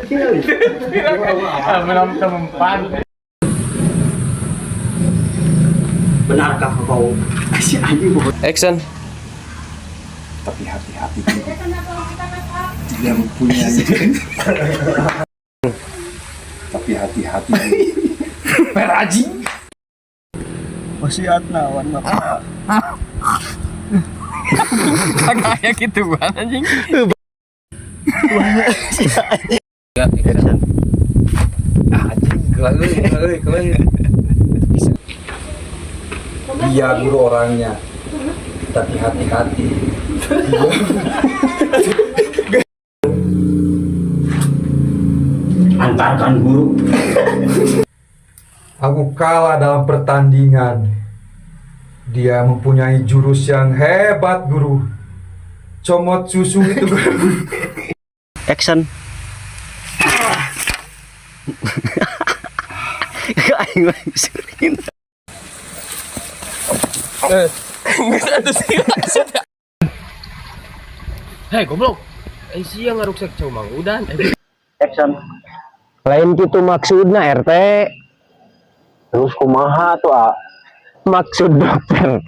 Belum tempat. Benarkah kau si anjing bukan? Action. Tapi hati-hati guru. Dia mempunyai. Tapi hati-hati guru. Peraji. Wasiat nawan bapak. Kayak gituan anjing. Anjing, euy, euy, euy. Dia guru orangnya. Tapi hati-hati. Antarkan guru. Aku kalah dalam pertandingan. Dia mempunyai jurus yang hebat, guru. Comot susu itu, guru. Action. Aing mah sering. Hei goblok. Eh sia ngaruksak cau Mang Udan. Action. Lain gitu maksudna RT. Terus kumaha tuh a? Maksud dokter.